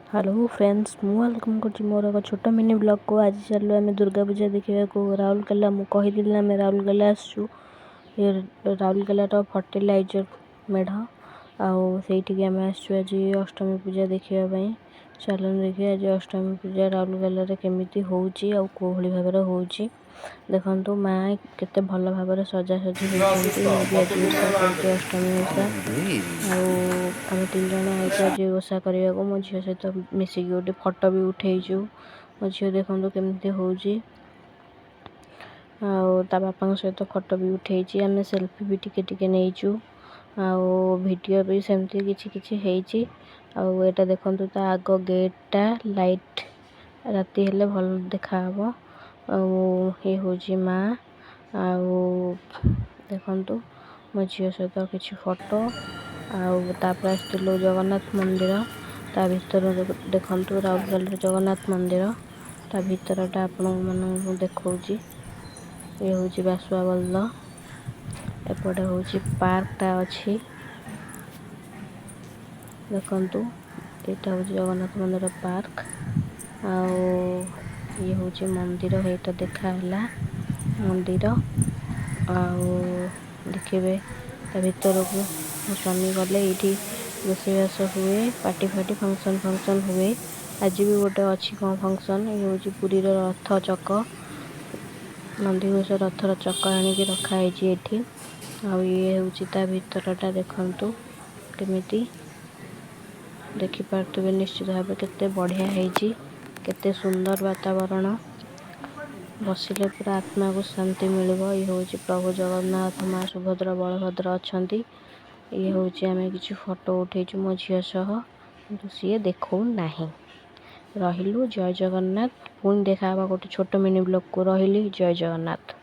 Hello friends, ମୁଁ welcome କରୁଛି ମୋର ଏକ ଛୋଟ ମିନି ବ୍ଲଗ୍କୁ। ଆଜି ଚାଲିଲୁ ଆମେ ଦୁର୍ଗା ପୂଜା ଦେଖିବାକୁ ରାଉରକେଲା। ମୁଁ କହିଥିଲି ଆମେ ରାଉରକେଲା ଆସିଛୁ। ଏ ରାଉରକେଲାର ଫର୍ଟିଲାଇଜର୍ ମେଢ଼ ଆଉ ସେଇଠିକି ଆମେ ଆସିଛୁ ଆଜି ଅଷ୍ଟମୀ ପୂଜା ଦେଖିବା ପାଇଁ। ଚାଲନ୍ତୁ ଦେଖିବା ଆଜି ଅଷ୍ଟମୀ ପୂଜା ରାଉରକେଲାରେ କେମିତି ହେଉଛି ଆଉ କେଉଁଭଳି ଭାବରେ ହେଉଛି। ଦେଖନ୍ତୁ, ମା କେତେ ଭଲ ଭାବରେ ସଜାସଜି ହେଇଛନ୍ତି। ମୁଁ ବି ଆଜି ଓଷା କରୁଛି, ଅଷ୍ଟମୀ ଓଷା। ଆଉ ଆମେ ତିନି ଜଣ ଆଇଛୁ ଆଜି ଓଷା କରିବାକୁ। ମୋ ଝିଅ ସହିତ ମିଶିକି ଗୋଟେ ଫଟୋ ବି ଉଠେଇଛୁ। ମୋ ଝିଅ ଦେଖନ୍ତୁ କେମିତି ହେଉଛି। ଆଉ ତା ବାପାଙ୍କ ସହିତ ଫଟୋ ବି ଉଠେଇଛି। ଆମେ ସେଲ୍ଫି ବି ଟିକେ ଟିକେ ନେଇଛୁ ଆଉ ଭିଡ଼ିଓ ବି ସେମିତି କିଛି କିଛି ହେଇଛି। ଆଉ ଏଇଟା ଦେଖନ୍ତୁ, ତା ଆଗ ଗେଟ୍ଟା, ଲାଇଟ୍ ରାତି ହେଲେ ଭଲ ଦେଖାହବ। ଆଉ ଇଏ ହେଉଛି ମା। ଆଉ ଦେଖନ୍ତୁ ମୋ ଝିଅ ସହିତ କିଛି ଫଟୋ। ଆଉ ତାପରେ ଆସିଥିଲୁ ଜଗନ୍ନାଥ ମନ୍ଦିର। ତା ଭିତର ଦେଖନ୍ତୁ, ରାଉରକେଲାର ଜଗନ୍ନାଥ ମନ୍ଦିର, ତା ଭିତରଟା ଆପଣମାନଙ୍କୁ ଦେଖାଉଛି। ଇଏ ହେଉଛି ବାସୁଆ ବଳଦ। ଏପଟେ ହେଉଛି ପାର୍କଟା ଅଛି। ଦେଖନ୍ତୁ, ଏଇଟା ହେଉଛି ଜଗନ୍ନାଥ ମନ୍ଦିର ପାର୍କ ଆଉ ଇଏ ହେଉଛି ମନ୍ଦିର। ଏଇଟା ଦେଖା ହେଲା ମନ୍ଦିର। ଆଉ ଦେଖିବେ ତା ଭିତରକୁ ମୋ ସ୍ୱାମୀ ଗଲେ। ଏଇଠି ରୋଷେଇବାସ ହୁଏ, ପାର୍ଟି ଫାର୍ଟି, ଫଙ୍କସନ୍ ଫଙ୍କସନ୍ ହୁଏ। ଆଜି ବି ଗୋଟେ ଅଛି କ'ଣ ଫଙ୍କସନ୍। ଇଏ ହେଉଛି ପୁରୀର ରଥ ଚକ, ନନ୍ଦିଘୋଷ ରଥର ଚକ ଆଣିକି ରଖା ହେଇଛି ଏଠି। ଆଉ ଇଏ ହେଉଛି ତା ଭିତରଟା। ଦେଖନ୍ତୁ କେମିତି, ଦେଖିପାରୁଥିବେ ନିଶ୍ଚିତ ଭାବେ କେତେ ବଢ଼ିଆ ହେଇଛି, କେତେ ସୁନ୍ଦର ବାତାବରଣ। ବସିଲେ ପୁରା ଆତ୍ମାକୁ ଶାନ୍ତି ମିଳିବ। ଇଏ ହେଉଛି ପ୍ରଭୁ ଜଗନ୍ନାଥ, ମା ସୁଭଦ୍ରା, ବଳଭଦ୍ର ଅଛନ୍ତି। ଇଏ ହେଉଛି ଆମେ କିଛି ଫଟୋ ଉଠେଇଛୁ ମୋ ଝିଅ ସହ, କିନ୍ତୁ ସିଏ ଦେଖାଉ ନାହିଁ। ରହିଲୁ, ଜୟ ଜଗନ୍ନାଥ। ପୁଣି ଦେଖା ହେବା ଗୋଟେ ଛୋଟ ମିନି ବ୍ଲଗ୍କୁ। ରହିଲି, ଜୟ ଜଗନ୍ନାଥ।